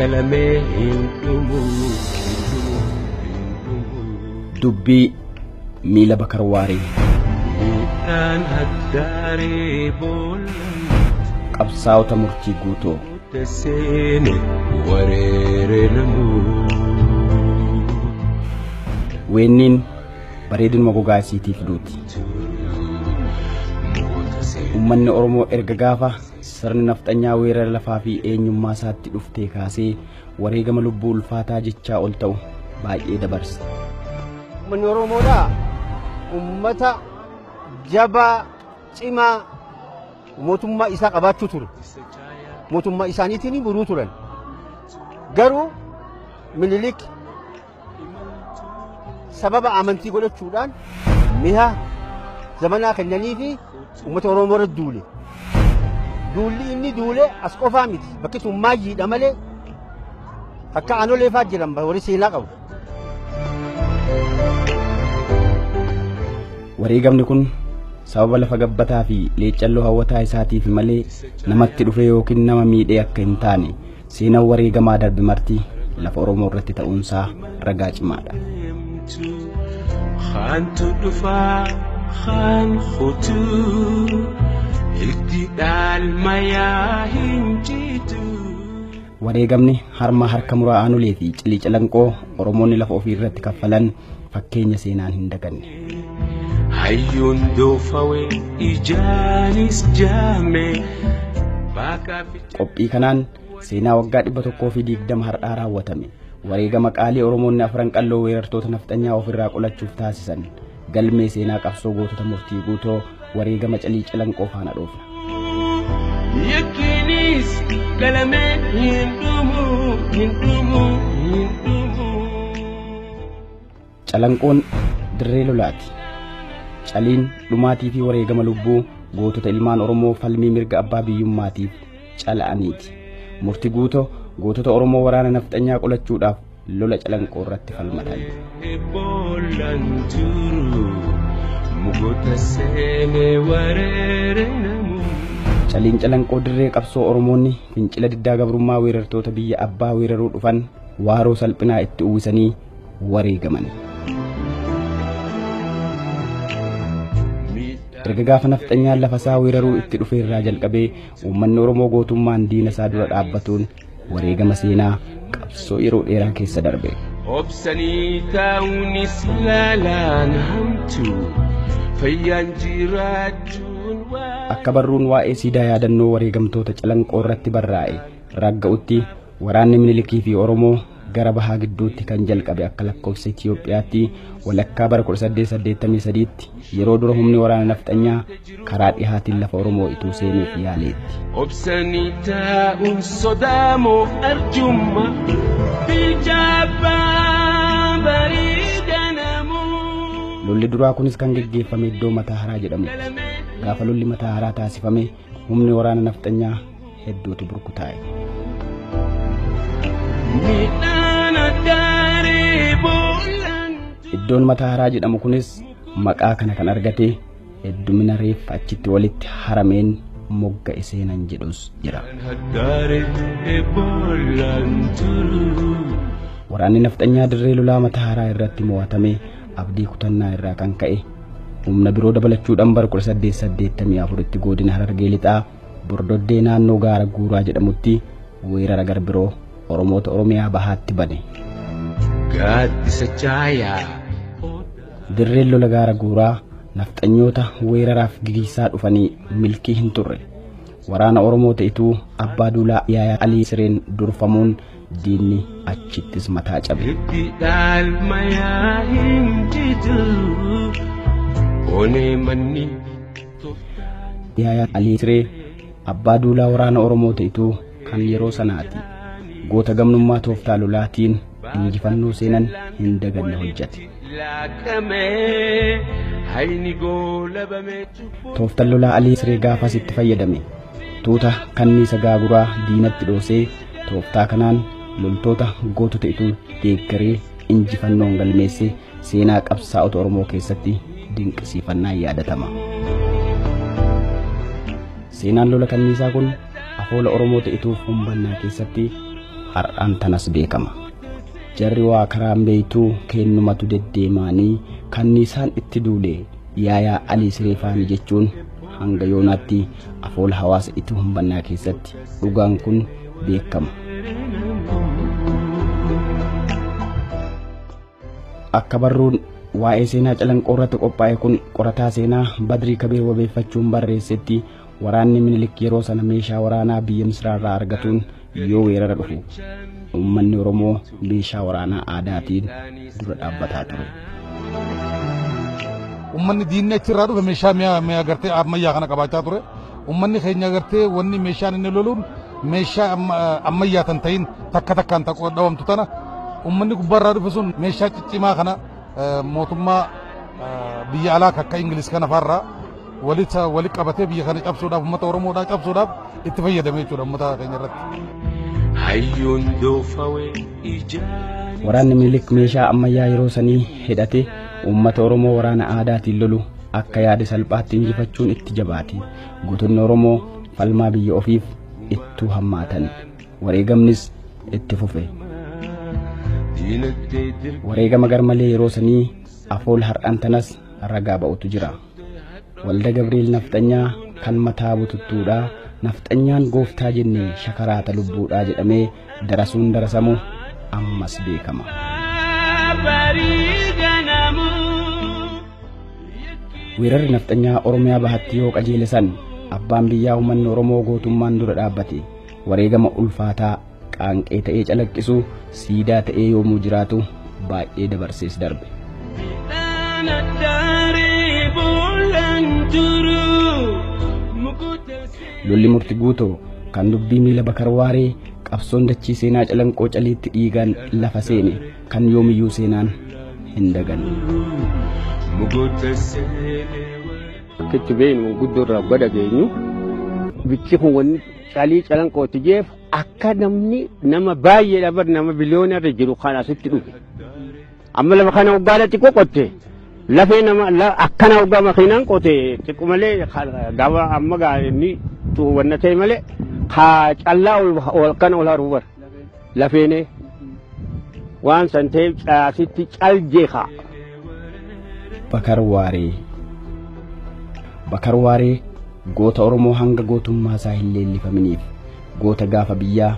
Qalamee hin dhumu. Dubbii miila Bakar Waaree. Miidhaan haddaaree boolla. Qabsaa'ota murtii guutoo. Seene wareere namuu. Weenniin bareedinuma gogaa isiitiif duuti. Uummanni Oromoo erga gaafa sirni nafxanyaa weerara lafaa fi eenyummaa isaatti dhuftee kaasee wareegama lubbuu ulfaataa jechaa ol ta'u baay'ee dabarsa. Uummanni Oromoodhaa uummata jabaa cimaa mootummaa isaa qabaachuu ture. Mootummaa isaaniitiin buluu turan. Garuu Minilik sababa amantii godhachuudhaan mi'a zamanaa kennanii fi uummata Oromoo irra duule. Duulli inni duule as qofaa miti. Bakki sun maayyiidha malee akka aanolee fa'aa jiran warri seenaa qabu. Wareegamni kun sababa lafa gabbataa fi leecalloo hawwataa isaatiif malee namatti dhufe yookiin nama miidhee akka hin taane seenaan wareegamaa darbe marti lafa Oromoo irratti ta'uunsaa ragaa cimaadha. Khaantu dhufaa khaan kutuu itti dhaalmayaa hin jitu. Wareegamni harma harka muraa aanolee fi cilii calanqoo Oromoonni lafa ofii irratti kaffalan fakkeenya seenaan hin daganne. Hayyuun doofawee ijaanis jaame. Qophii kanaan seenaa waggaa 120 har'aa raawwatame wareegama qaalii Oromoonni afran qalloo weerartoota nafxanyaa ofirraa qolachuuf taasisan galmee seenaa qabsoo gootota murtii guutoo wareegama calii calanqoo faana dhoofna. Yakkiinis galamee hin dhumu hin dhumu hin dhumu. Calanqoon dirree lolaati. Caliin dhumaatii fi wareegama lubbuu gootota ilmaan Oromoo falmii mirga abbaa biyyummaatiif cala'aniiti. Murtii guutoo gootota Oromoo waraana nafxanyaa qolachuudhaaf lola calanqoo irratti falmatan. Boollaan turu mugoota seenee wareere namu. Caliin calanqoo dirree qabsoo Oromoonni fincila diddaa gabrummaa weerartoota biyya abbaa weeraruu dhufan waaroo salphinaa itti uwwisanii wareegaman. Erga gaafa nafxanyaan lafa isaa weeraruu itti dhufe irraa jalqabee uummanni Oromoo gootummaan diina isaa dura dhaabbatuun wareegama seenaa qabsoo yeroo dheeraa keessa darbe. Obsanii taa'uunis laalaan hamtu fayyaan jiraachuun waa. Akka barruun waa'ee siidaa yaadannoo wareegamtoota calanqoo irratti barraa'e ragga'utti waraanni Minilikii fi Oromoo gara bahaa gidduutti kan jalqabe akka lakkoofsa Itiyoophiyaatti walakkaa bara 1883tti yeroo dura humni waraana nafxanyaa karaa dhihaatiin lafa Oromoo ituu seenuuf yaaleetti. Obsanii taa'uun sodaamoo arjumma bilchaabaa bareedanamuu. Lolli duraa kunis kan geggeeffame iddoo Mataa Haraa jedhamutti. Gaafa lolli Mataa Haraa taasifame humni waraana nafxanyaa hedduutu burkutaa'e. Midhaan addaaree boollaan. Iddoon Mataa Haraa jedhamu kunis maqaa kana kan argate heddumina reeffa achitti walitti harameen mogga'e seenan jedhus jira. Haddaaree boollaan turu. Waraanni nafxanyaa dirree lolaa Mataa Haraa irratti mo'atame abdii kutannaa irraa kan ka'e humna biroo dabalachuudhaan bara 1884tti godina Harargee Lixaa Bordoddee naannoo Gaara Guuraa jedhamutti weerara gar biroo Oromoota Oromiyaa bahaatti bane. Gaaddisa caayaa. Dirreen lola Gaara Guuraa nafxanyoota weeraraaf gigiisaa dhufanii milkii hin turre. Waraana Oromoo ta'ituu Abbaa Duulaa Yaayaa Alii Sireen durfamuun diinni achittis mataa cabe. Itti dhaalmayaa hin jitu. Onee manni. Yaayaa Alii Siree Abbaa Duulaa waraana Oromoo ta'ituu kan yeroo sanaati. Goota gamnummaa tooftaa lolaatiin injifannoo seenan hin daganne hojjete. Laaqamee hayni goolabamee cubbuu. Tooftan lolaa Alii Siree gaafas itti fayyadame. Tuuta kanniisa gaaguraa diinatti dhoosee tooftaa kanaan loltoota gootota ituu deeggaree injifannoon galmeesse seenaa qabsaa'ota Oromoo keessatti dinqisiifannaan yaadatama. Seenaan lola kanniisaa kun afoola Oromoo ta'ituuf humbannaa keessatti har'aan tanas beekama. Jarri waa karaan beeytuu kennumatu deddeemaanii kanniisaan itti duule yaayaa Alii Sireefaanii jechuun hanga yoonaatti afoola hawaasa itti humbannaa keessatti dhugaan kun beekama. Akka barruun waa'ee seenaa Calanqoo irratti qophaa'e kun qorataa seenaa Badrii Kabiir wabeeffachuun barreessetti, waraanni Minilik yeroo sana meeshaa waraanaa biyya Misraarraa argatuun yoo weerara dhufu uummanni Oromoo meeshaa waraanaa aadaatiin dura dhaabbataa ture. Uummanni diinni achirraa dhufe meeshaa mi'a gartee ammayyaa kana qabaachaa ture. Uummanni keenya gartee wanni meeshaan inni loluun meeshaa ammayyaa tan ta'in takka takkaan dhawamtu tana, uummanni gubbaarraa dhufe sun meeshaa ciccimaa kana mootummaa biyya alaa akka Ingiliz kana faarraa walitti wali qabatee biyya kana cabsuudhaaf, uummata Oromoodhaa cabsuudhaaf itti fayyadame jechuudha uummata keenya irratti. Hayyuun doofawee ijaan. Waraanni Minilik meeshaa ammayyaa yeroo sanii hidhate uummata Oromoo waraana aadaatiin lolu akka yaade salphaatti injifachuun itti jabaate. Gootonni Oromoo falmaa biyya ofiif ittuu hammaatan. Wareegamnis itti fufe. Diinagdee dirqama. Wareegama garmalee yeroo sanii afool har'aan tanas ragaa ba'utu jira. Walda Gabriel nafxanyaa kan mataa bututtuudhaa, nafxanyaan gooftaa jennee shakaraata lubbuudhaa jedhamee darasuun darasamu ammas beekama. Barii ganamuu. Weerarri nafxanyaa Oromiyaa bahatti yoo qajeele san abbaan biyyaa uummanni Oromoo gootummaan dura dhaabbate, wareegama ulfaataa qaanqee ta'ee calaqqisu, siidaa ta'ee yoomuu jiraatu baay'ee dabarsees darbe. Midhaan addaaree boollaan jiru. Mukoota Lolli Murti Guutoo kan dubbii miila Bakar Waaree, qabsoon dachii seenaa Calanqoo caliitti dhiigaan lafa seene kan yoomiyyuu seenaan hin daganne. Mukoota seenee. Akka itti beeknu guddoo irraa gada geenyu, bichi kun wanni calii Calanqooti jeef akka namni nama baay'eedha bar, nama biliyoona irra jiru kan asitti dhufe. Amma lafa kana waggaadha xiqqoo qotte, lafee nama akkana waggaa makiinaan qote xiqqoo malee, gaafa amma gaa inni wanna ta'e malee kaa callaa ol kana ol haruu bar lafeenee waan san ta'eef asitti cal jeeqa. Bakar Waaree. Bakar Waaree goota Oromoo hanga gootummaa isaa hin leellifaminiif, goota gaafa biyyaa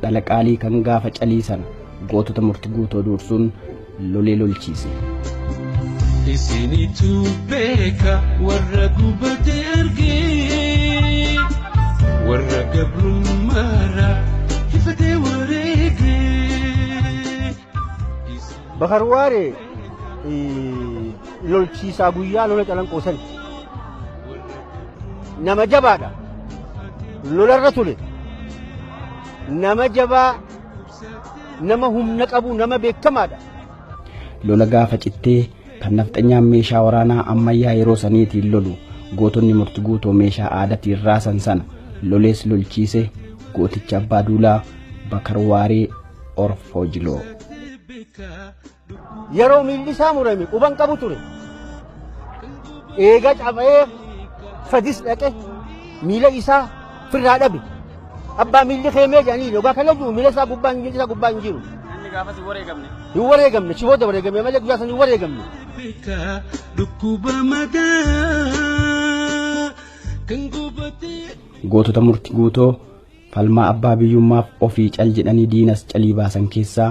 dhala qaalii kan gaafa calii sana gootota Murti Guutoo dursuun lolee lolchiise. Isinitu beeka warra gubate argee, warra gabrummaarra ifatee wareegee. Bakar Waaree lolchiisaa guyyaa lola Calanqoo sani. Nama jabaadha. Lolarra ture. Nama jabaa, nama humna qabu, nama beekamaadha. Lola gaafa cittee kan nafxanyaan meeshaa waraanaa ammayyaa yeroo saniitiin lolu gootonni Murti Guutoo meeshaa aadaatiin raasan sana lolees lolchiise gooticha abbaa duulaa Bakar Waaree Orfoo Jiloo. Yeroo miilli isaa murame quban qabu ture. Eega cabee fadis dhaqe miila isaa firraa dhabe. Abbaa, miilli keemee jedhanii dhugaa kana jiru, miila isaa gubbaa, miilli isaa gubbaa hin jiru. Inni gaafas hin wareegamne. Hin wareegamne, si booda wareegame malee guyyaa sana hin wareegamne. Beeka dhukkuba mataa kan gubatee. Gootota Murti Guutoo falmaa abbaa biyyummaaf ofii cal jedhanii diinas calii baasan keessaa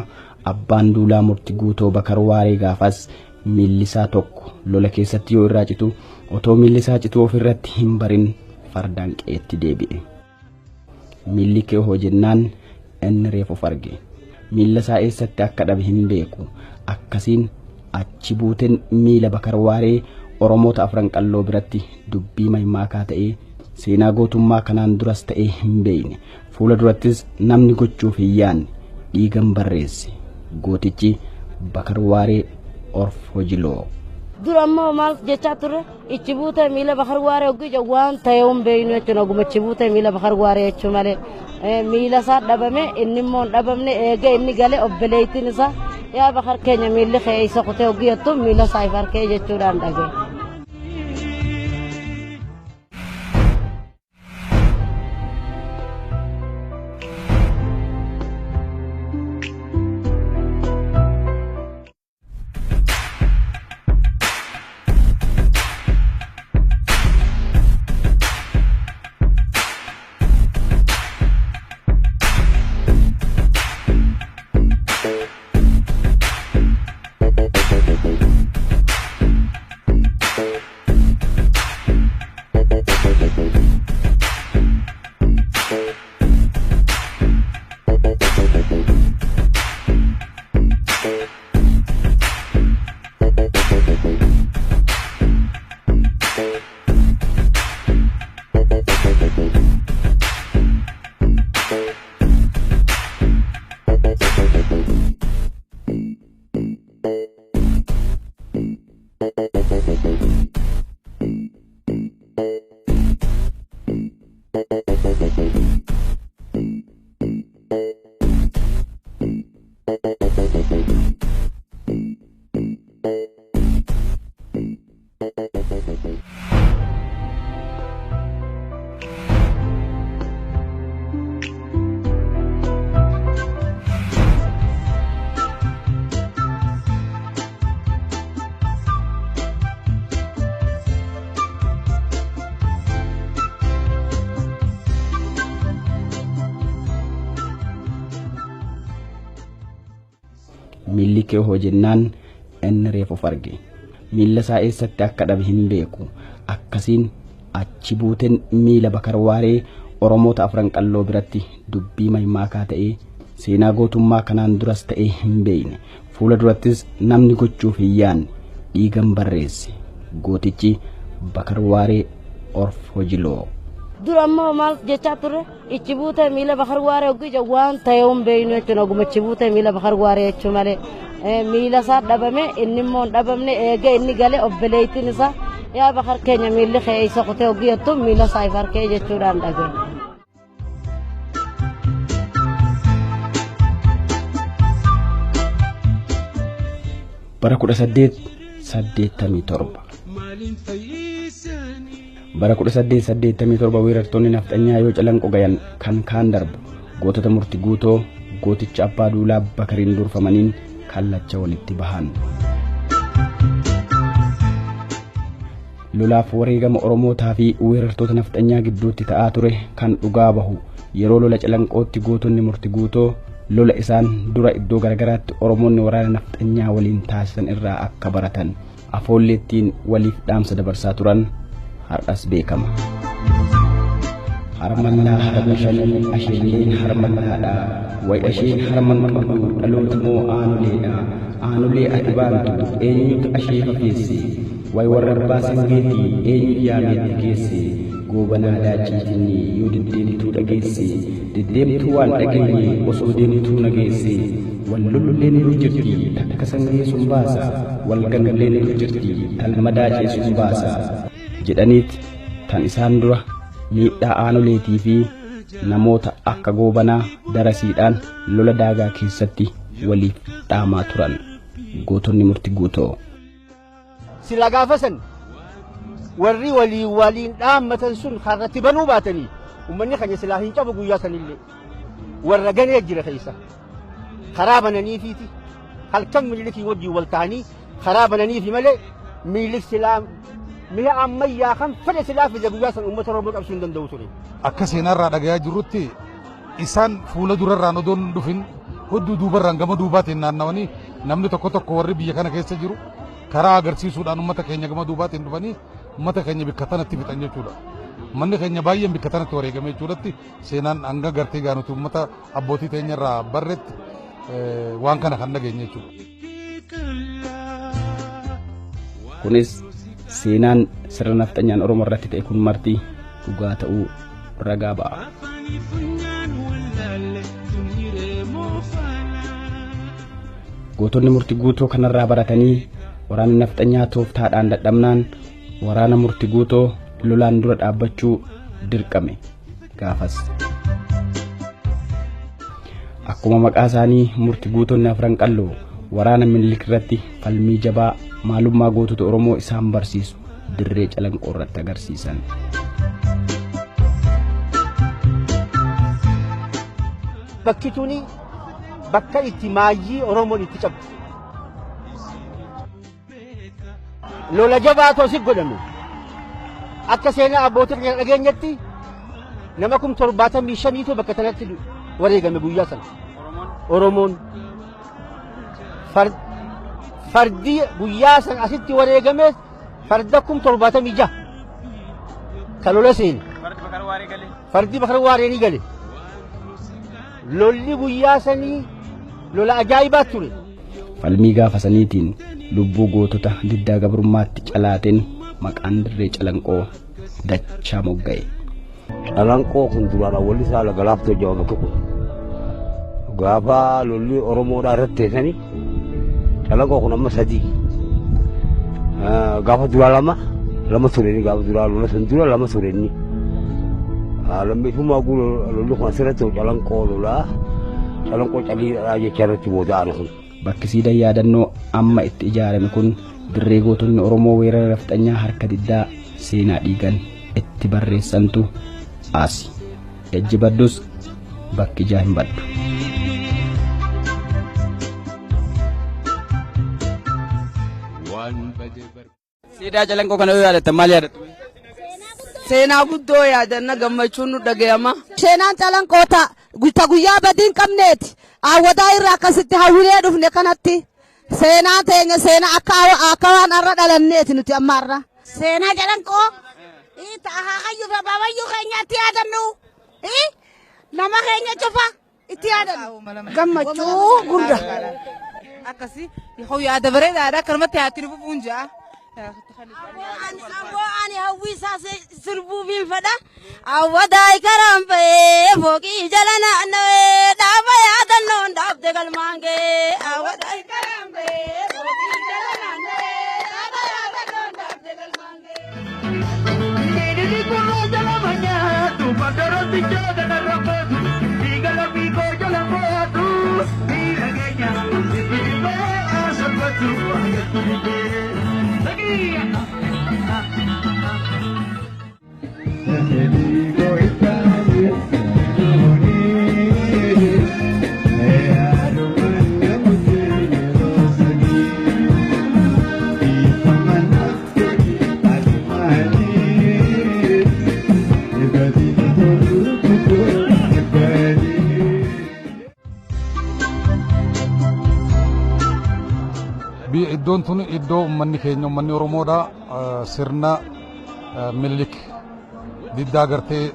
abbaan duulaa Murti Guutoo Bakar Waaree gaafas miilli isaa tokko lola keessatti yoo irraa citu, otoo miilli isaa citu ofirratti hin barin fardaan qe'eetti deebi'e. Miilli kee hoo jennaan inni reef of arge. Miilla isaa eessatti akka dhabe hin beeku. Akkasiin achi buuteen miila Bakar Waaree Oromoota Afran Qalloo biratti dubbii maymaakaa ta'ee, seenaa gootummaa kanaan duras ta'ee hin beekne, fuula durattis namni gochuuf hin yaanne dhiigan barreesse gootichi Bakar Waaree Orfoo Jiloo. Dura ammoo maal jechaa turre? Ichi buutee miila Bakar Waaree hoggii jedhu waan ta'e hin beeknu jechuun oguma ichi buutee miila Bakar Waaree jechuu malee miila isaa dhabame, inni immoo hin dhabamne. Eega inni galee obboleettiin isaa, "Yaa Bakar keenya, miilli kee isa kutee?" hoggii jettu, miila isaa if harkee jechuudhaan dhagaye. Miilli kee hoo jennaan inni reefu of arge. Miilla isaa eessatti akka dhabe hin beeku. Akkasiin achi buuteen miila Bakar Waaree Oromoota Afran Qalloo biratti dubbii maymaakaa ta'ee seenaa gootummaa kanaan duras ta'ee hin beekne. Fuula durattis namni gochuuf hin yaanne dhiigan barreesse. Gootichi Bakar Waaree Orfojiloo. Dura ammoo maal jechaa turre, ichi buutee miila Bakar Waaree hoggii jedhu waan ta'e hin beeknu jechuun oguma ichi buutee miila Bakar Waaree jechuu malee miila isaa dhabame, inni immoo hin dhabamne. Eega inni gale obboleettiin isaa yaa Bakar keenya miilli kee isa kutee hoggii jettu miila isaa if harkee jechuudhaan dhagaye. Bara 1887, bara 1887 weerartoonni nafxanyaa yoo Calanqo gayan kan kaan darbu gootota Murti Guutoo gooticha Abbaa Duulaa Bakariin durfamaniin kallacha walitti bahan. Lolaaf wareegama Oromootaa fi weerartoota nafxanyaa gidduutti ta'aa ture kan dhugaa bahu yeroo lola Calanqootti gootonni Murti Guutoo lola isaan dura iddoo garagaraatti Oromoonni waraana nafxanyaa waliin taasisan irraa akka baratan afoolleettiin waliif dhaamsa dabarsaa turan har'as beekama. Harmallaa harma shanii asheenleen harmallaadha. Way asheen harman qabdu dhaloota moo aanoleedha. Aanolee ati baantu eenyutu ashee fafeesse. Way warra abbaa sangeetii eenyu yaameetti geesse. Goobanaa daaciitinni yoo deddeemtuu dhageesse. Deddeemtuu waan dhageenye osoo deemtuu nageesse. Wal lolulleen dur jirti takka sangee sun baasa. Wal ganulleen dur jirti talma daacee sun baasa. Jedhaniit tan isaan dura miidhaa aanoleetii fi namoota akka Goobanaa Darasiidhaan lola daagaa keessatti waliif dhaamaa turan gootonni Murti Guutoo. Sila gaafa san warri walii waliin dhaammatan sun karratti banuu baatanii uummanni keenya silaa hin cabu guyyaa sanillee. Warra ganee jira keessa karaa bananiifiiti halkan Minilikii wajjin wal ta'anii karaa bananiifi malee Minilik silaa mi'a ammayyaa kan fedhe silaa fide guyyaa san uummata Oromoo qabsuu hin danda'u ture. Akka seenaarraa dhagayaa jirrutti isaan fuula durarraan odoon hin dhufin hudduu duubarraan gama duubaatiin naannawanii namni tokko tokko warri biyya kana keessa jiru karaa agarsiisuudhaan uummata keenya gama duubaatiin dhufanii uummata keenya bikka tanatti fixan jechuudha. Uummanni keenya baay'een bikka tanatti wareegame jechuudhatti seenaan hanga gartee gaanuti uummata abbootii teenyarraa barretti waan kana kan dhageenye jechuudha. Kunis seenaan sirna nafxanyaan Oromoo irratti ta'e kun marti dhugaa ta'uu ragaa ba'a. Gootonni Murti Guutoo kanarraa baratanii waraanni nafxanyaa tooftaadhaan dadhabnaan waraana Murti Guutoo lolaan dura dhaabbachuu dirqame gaafas. Akkuma maqaa isaanii Murti Guutonni Afran Qalloo waraana Minilik irratti falmii jabaa maalummaa gootota Oromoo isaan barsiisu dirree Calanqoo irratti agarsiisan. Bakki tuni bakka itti maayyii Oromoon itti cabdu. Lola jabaa toosi godhame. Akka seenaa abbootii keenya dhageenyatti nama 75,000tu bakka tanatti wareegame guyyaa sana. Oromoon fardi guyyaa sana asitti wareegame farda 76,000 ka lola seene. Fardi Bakar Waaree ni gale. Lolli guyyaa sanii lola ajaa'ibaa ture. Falmii gaafa saniitiin lubbuu gootota diddaa gabrummaatti calaateen maqaan dirree Calanqoo dachaa mogga'e. Calanqoo kun duraan awwalli isaa laga laaftoo jedhama bakki kun. Gaafa lolli Oromoodhaa irratti teessanii Calanqoo kun amma 3. Gaafa duraa lama ture inni gaafa duraa lola san dura 2 ture inni. Lammeessummaa guu lolli kun asirratti Calanqoo lolaa Calanqoo caliidhaa jecha irratti booda'an kun. Bakki siidaa yaadannoo amma itti ijaarame kun dirree gootonni Oromoo weerara nafxanyaa harka diddaa seenaa dhiigan itti barreessantu asi. Ejji baddus bakki ijaa hin baddu. Siidaa Calanqoo kana yoo yaadattan maal yaadattu? Seenaa guddoo yaadanna gammachuun nu dhagayama. Seenaan Calanqoo ta guyyaa badii hin qabneeti. Awwadaa irraa akkasitti hawwilee dhufne kanatti. Seenaa teenya seenaa akka waan har'a dhalanneeti nuti amma har'a. Seenaa Calanqoo akaakayyuu fi abaabayyuu keenya itti yaadannu. Nama keenya cufa itti yaadannu. Gammachuu guddaa. Akkasii yaada bareedaadha akkanumatti haatti nu fufuun ja'a. Amboo ani hawwii isaa sirbuufiin fedha. Awwadaa karaan ba'ee fooqii jala naanna'ee dhaaba yaadannoon dhaabde galmaan ga'ee. Awwadaa karaan ba'ee fooqii jala naanna'ee dhaaba yaadannoon dhaabde galmaan ga'ee. Iddoon tun iddoo uummanni keenya uummanni Oromoodha sirna Minilik diddaa gartee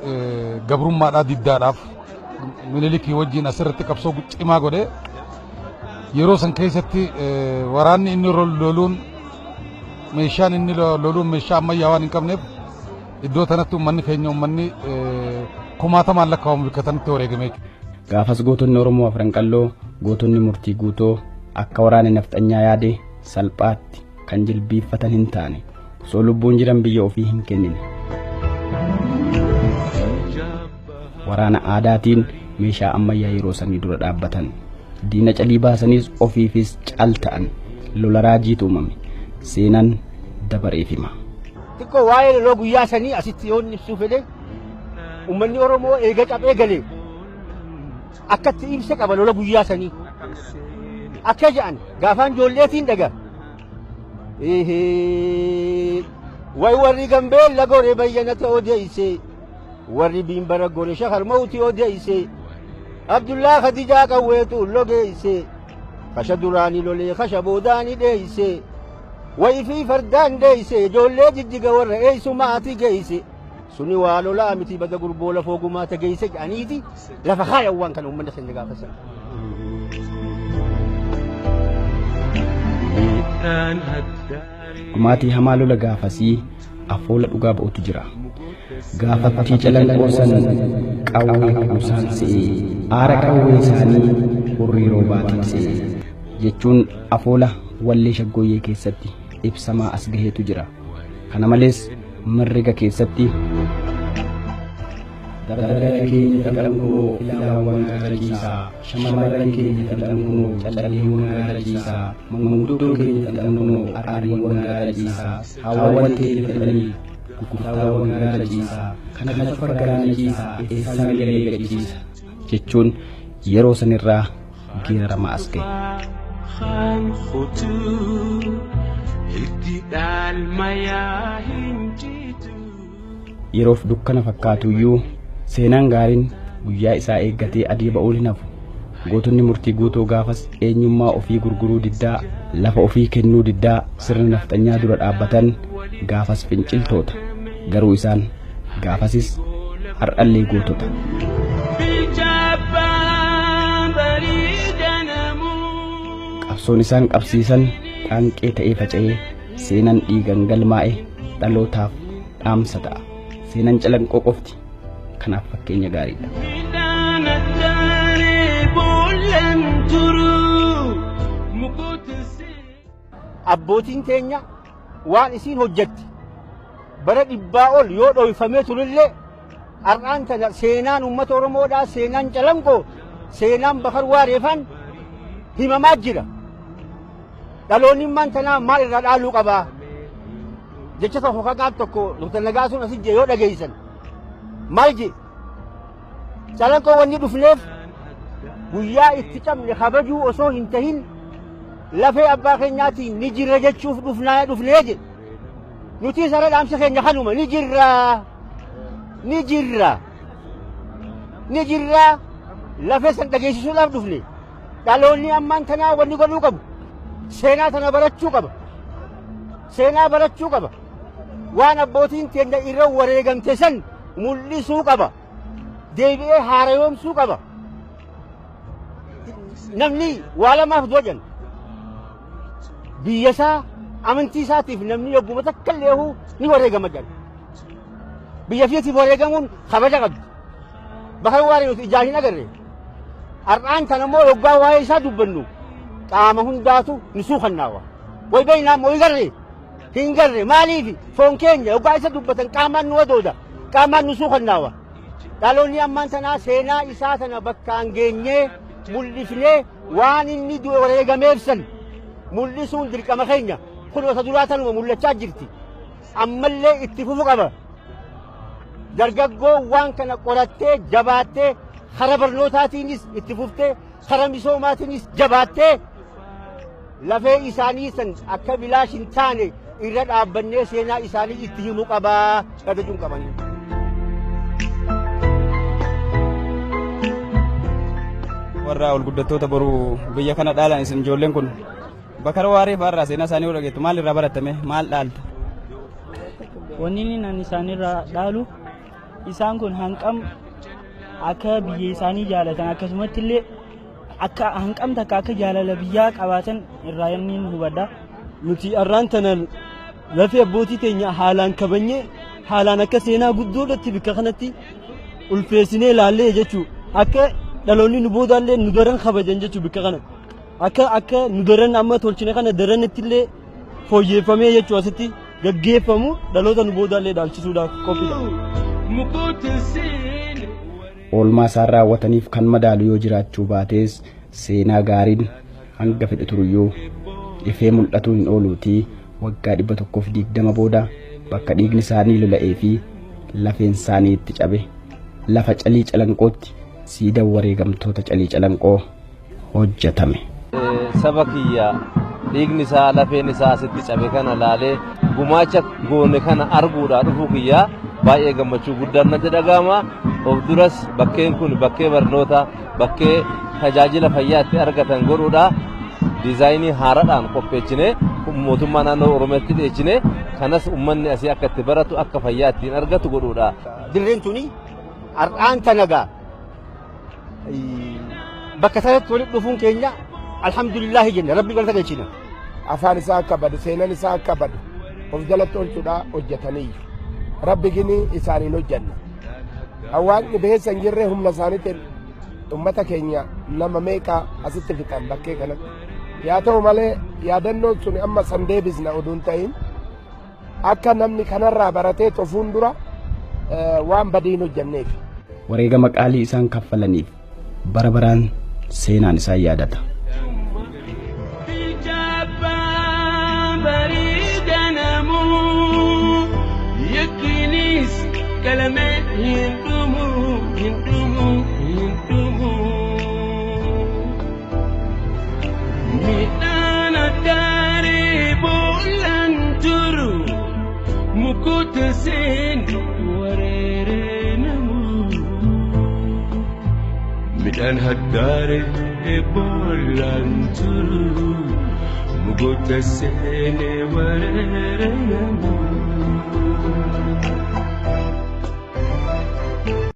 gabrummaadhaa diddaadhaaf Minilikii wajjin asirratti qabsoo cimaa godhe yeroo san keessatti waraanni inni loluun meeshaan inni loluun meeshaa ammayyaa waan hin qabneef iddoo tanatti uummanni keenya uummanni kumaatamaan lakkaa'amu bakka tanatti wareegame jechuudha. Gaafas gootonni Oromoo afran qalloo gootonni murtii guutoo akka waraana nafxanyaa yaade salphaatti kan jilbiiffatan hin taane osoo lubbuun jiran biyya ofii hin kennine. Waraana aadaatiin meeshaa ammayyaa yeroo sanii dura dhaabbatan. Diina calii baasaniis ofiifis cal ta'an lola raajiitu uumame. Seenaan dabareef hima. Xiqqoo waa'ee loloo guyyaa sanii asitti yoo inni ibsuu fedhe uummanni Oromoo eega caphee galee akkatti ibsa qaba lola guyyaa sanii. Akka jedhan gaafaan ijoolleetiin dhaga. Way warri Gambeella gore bayyanata odeesse. Warri Biimbara gore shakar mawti odeesse. Abdullaa Khadijaa qawweetu logeesse. Kasha duraanii lolee kasha boodaanii dheeyse. Wayi fi fardaan dheeyse ijoollee jijjiga warra eessumaati geeyse. Suni waa lolaa miti bada gurboo lafoo gumaata geeyse jedhaniiti lafa kaayan waan kana uummanni keenya gaafa sana. Dhumaatii hamaa lola gaafasii afoola dhugaa ba'utu jira. Gaafattii Calanqoo san qawwee kuusaan se'ee aara qawwee isaanii hurrii roobaatiin se'ee jechuun afoola wallee shaggooyyee keessatti ibsamaa as gaheetu jira. Kana malees mirriga keessatti dardara keenya fixan kunoo filaawwan gaara shamarran keenya fixan kunoo calleewwan gaara ciisaa manguddoon keenya fixan kunoo arriiwwan gaara ciisaa haawwan keenya fixanii gurgurtaawwan gaara ciisaa kana cufa galaana ciisaa eessaan galee gachiisa jechuun yeroo sanirraa geeraramaa as gahe. Yeroof dukkana fakkaatuyyuu seenaan gaariin guyyaa isaa eeggatee adii ba'uun hin hafu. Gootonni murtii guutuu gaafas eenyummaa ofii gurguruu diddaa lafa ofii kennuu diddaa sirna nafxanyaa dura dhaabbatan gaafas finciltoota. Garuu isaan gaafasis har'allee gootota. Qabsoon isaan qabsiisan qaanqee ta'ee faca'ee seenaan dhiigan galmaa'e dhalootaaf dhaamsa ta'a. Seenaan Calanqoo qofti kanaaf fakkeenya gaariidha. Abbootiin teenya waan isiin hojjette bara 100 ol yoo dhoyfamee turellee har'aan tana seenaan uummata Oromoodhaa, seenaan Calanqoo, seenaan Bakar Waareefaan himamaa jira. Dhaloonni immaan tanaa maal irraa dhaaluu qabaa? Jecha tokko kaqaaf tokko Dr. Nagaasuun asit jee yoo dhageessan maal jee? Calanqoo wanni dhufneef guyyaa itti cabne kabajuu osoo hin tahin lafee abbaa keenyaatiin ni jirra jechuuf dhufnaa dhufnee jedhe. Nuti sara dhaamsa keenya kanuma ni jirra, ni jirra, ni jirra, lafee san dhageessisuudhaaf dhufne. Dhaloonni ammaan tanaa wanni godhuu qabu seenaa tana barachuu qaba. Seenaa barachuu qaba. Waan abbootiin teenya irra wareegamte san mul'isuu qaba. Deebi'ee haarayoomsuu qaba. Namni waa lamaaf du'a jenna. Biyya isaa amantii isaatiif namni yogguma takka illee ni wareegama jedha. Biyya fiitiif wareegamuun kabaja qabdi. Bakar Waaree nuti ijaan hin agarre. Har'aan tana immoo yoggaa waa'ee isaa dubbannu qaama hundaatu ni suukannaawa. Way beeynaa immoo hin garre. Hin garre maaliif foon keenya yoggaa isa dubbatan qaamaan nu wadooda. Qaamaan nu suukannaawa. Dhaloonni ammaan tanaa seenaa isaa tana bakkaan geenyee mul'ifnee waan inni du'e wareegameef san mul'isuun dirqama keenya. Kun wata duraa tanuma mul'achaa jirti. Ammallee itti fufu qaba. Dargaggoo waan kana qorattee jabaattee kara barnootaatiinis itti fuftee kara misoomaatiinis jabaattee lafee isaanii san akka bilaash hin taane irra dhaabbannee seenaa isaanii itti himuu qabaa dhagachuun qabanii. Warra ol guddattoota boruu biyya kana dhaalan isin ijoolleen kun Bakar Waaree fa'aarraa seenaa isaanii yoo dhageettu maal irraa barattame maal dhaalta? Wanni inni ani isaanirraa dhaalu isaan kun hanqam akka biyya isaanii jaalatan akkasumatti illee akka hanqam takka akka jaalala biyyaa qabaatan irraa inni hubadha. Nuti har'aan tana lafee abbootii teenya haalaan kabajnee haalaan akka seenaa guddoodhatti bakka kanatti ulfeessinee ilaallee jechuu akka dhaloonni nu boodaallee nu daran kabajan jechuu bakka kana akka akka nu daran amma tolchine kana daranitti illee fooyyeffamee jechuu asitti gaggeeffamu dhaloota nu boodaallee dhaalchisuudhaaf qophiidha. Oolmaa isaan raawwataniif kan madaalu yoo jiraachuu baates seenaa gaariin hanga fedhe turuyyuu ifee mul'atuu hin ooluutii waggaa 120 booda bakka dhiigni isaanii lola'ee fi lafeen isaanii itti cabe lafa Calii Calanqootti siidaa wareegamtoota Calii Calanqoo hojjetame. Saba kiyya dhiigni isaa lafeen isaa asitti cabe kana laalee gumaacha goone kana arguudhaa dhufuu kiyyaa baay'ee gammachuu guddaan natti dhaga'ama. Of duras bakkeen kun bakkee barnoota bakkee tajaajila fayyaa itti argatan godhuudha. Diizaayinii haaraadhaan qopheessinee mootummaa naannoo Oromiyaatti dhiyeessine kanas uummanni asii akka itti baratu akka fayyaa ittiin argatu godhuudha. Dirreen tuni har'aan tanagaa bakka sanatti walitti dhufuun keenya alhamdulillahi jenna rabbi galata galchina. Afaan isaa akka badu seenaan isaa akka badu of jalatti oolchuudhaa hojjetaniiyyu. Rabbi gini isaaniin hojjenna. Hawaasni beessa hin jirre humna isaaniitiin uummata keenya nama meeqa asitti fixan bakkee kanatti. Yaa ta'u malee yaadannoon sun amma san deebisna oduun ta'in akka namni kanarraa baratee tofuun dura waan badii hin hojjenneef. Wareegama qaalii isaan kaffalaniif bara baraan seenaan isaan yaadata. Midhaan haddaaree boollaan turu mugoota seenee wareere namu.